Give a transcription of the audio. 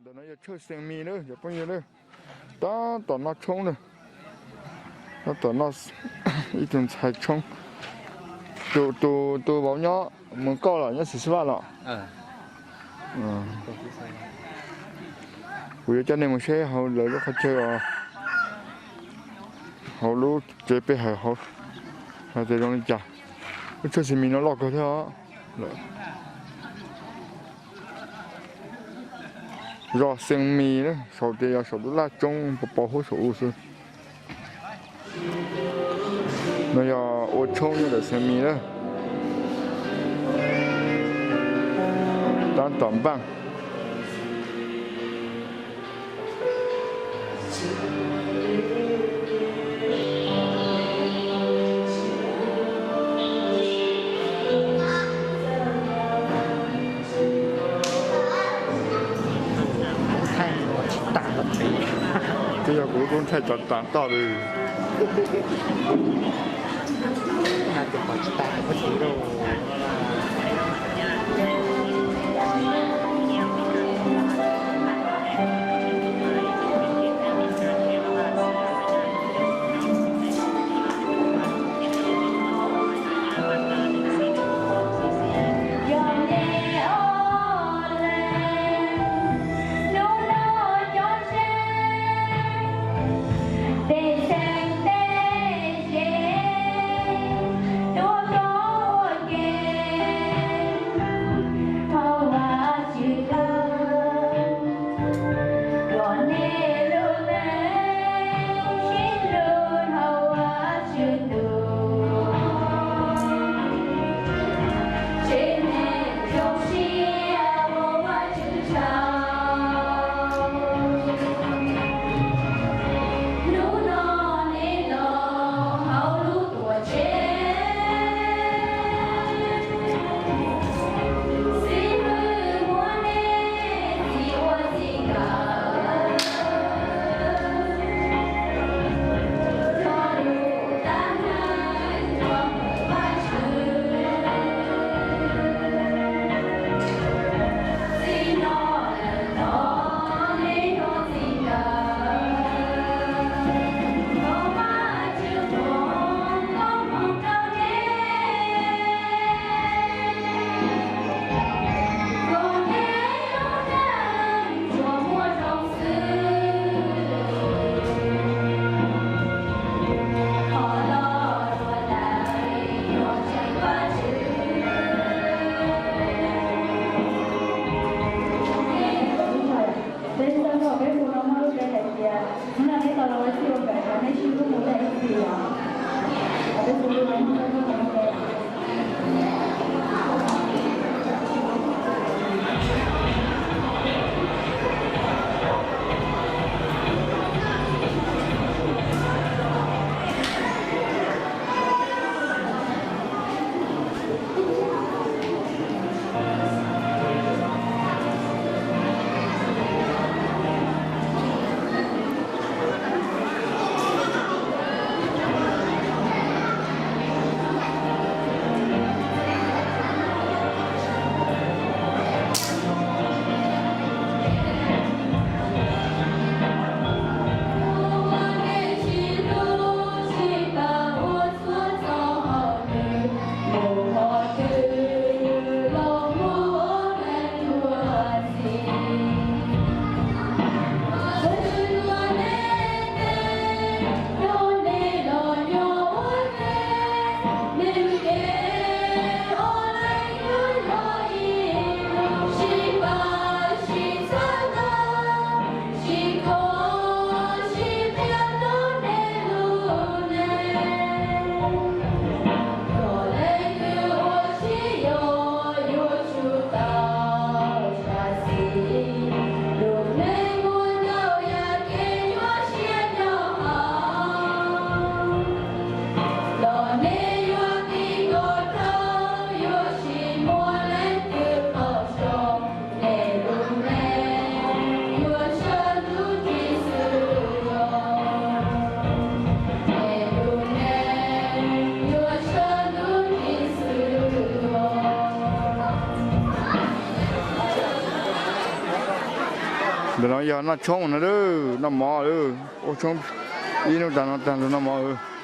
Ntawm no yog Tshawj Xees Mis na cov phooj ywg na. Tab tom noj tshoob na. Tab tom noj, ib tug ntxhais tshoob. Tus, tus, tus vauv nyob mus kauj los nyob Xis Xas Vaj los? Kuv yuav coj nej mus saib hauv lawv lub qhov chaw os, hauv lub tsev pe hawm hauv, hais tias zoo li cas. Lub Tshawj Xees Mis no loj kawg thiab os. Zos Xees Mis na, saum tias yog saum lub laj tsoob pos pos huab saum u xwb. No yog ua tshoob nyob ntawm Xees Mis na. Tab tom npaj. Twb yog kuv lub koob thaij tov tas toj li. Ntawm no yog noj tshoob no, noj mov, ua tshoob ib hnub tag no tag nrho noj mov.